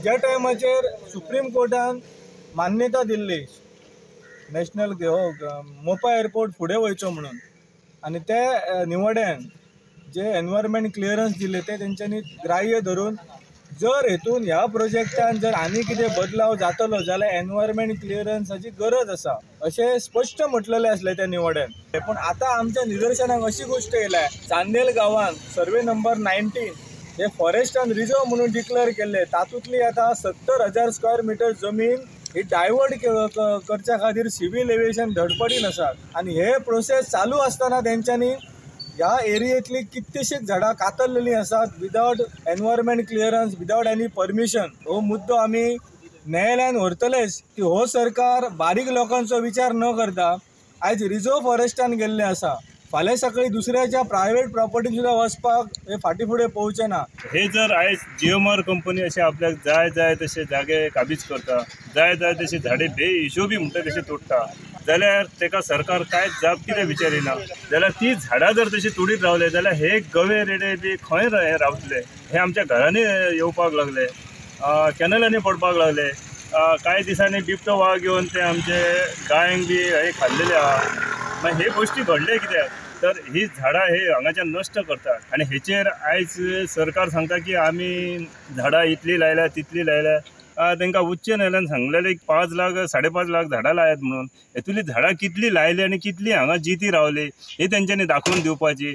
ज्या टायमाचेर सुप्रीम कोर्टान मान्यता दिल्ली नॅशनल हो मोपा एअरपोर्ट फुडें वयचो म्हणून, आनी ते निवड्यान जे एनवायरमेंट क्लियरन्स दिले ते तेंच्यांनी ग्राह्य धरून जर हेतून ह्या प्रोजेक्टान जर आनी कितें बदलाव जातलो जाल्यार एनवायरमेंट क्लियरन्साची गरज आसा अशें स्पश्ट म्हटलेलें आसलें त्या निवड्यान. पूण आतां आमच्या निदर्शनाक अशी गोश्ट येयल्या, चांदेल गांवांत सर्वे नंबर 19 हे फॉरेस्टान रिजर्व म्हणून डिक्लेअर केल्ले, तातूंतली आतां 70,000 स्क्वेअर मिटर जमीन ही डायवर्ट करच्या खातीर सिव्हील एविएशन धडपडीन आसात आनी हे प्रोसेस चालू आसतना तेंच्यांनी ह्या एरियेंतली कितलीशींच झाडां कातरलेलीं आसात without environment clearance, without any permission. हो मुद्दो आमी न्यायालयान व्हरतलेच की हो सरकार बारीक लोकांचो विचार न करता आयज रिजर्व फॉरेस्टान गेल्लें आसा, फाल्यां सकाळी दुसऱ्याच्या प्रायवेट प्रॉपर्टी सुद्दां वचपाक हे फाटीं फुडें पळोवचें ना. हे जर आयज जीएमआर कंपनी अशें आपल्याक जाय जाय तशे जागे काबीज करता, जाय जाय तशी झाडां बेहिशोबी म्हणटा तशें तोडटा जाल्यार ताका सरकार कांयच जाप कितें विचारिना. जाल्यार ती झाडां जर तशी तोडीत रावले जाल्यार हे गवे रेडे बी खंय रावतले? हे आमच्या घरांनी येवपाक लागले, कॅनलांनी पडपाक लागले. कांय दिसांनी बिबटो वाग येवन ते आमचे गायंक बी हे खाल्लेले आहा. मागीर हे गोश्टी घडले कित्याक तर ही झाडां हे हांगाच्यान नश्ट करतात आनी हेचेर आयज सरकार सांगता की आमी झाडां इतली लायल्या तितली लायल्या. तांकां उच्च न्यायालयान सांगलेलें 5 लाख 5.5 लाख झाडां लायात म्हणून, हेतुली झाडां कितली लायली आनी कितली हांगा जिती रावली हे तेंच्यांनी दाखोवन दिवपाची.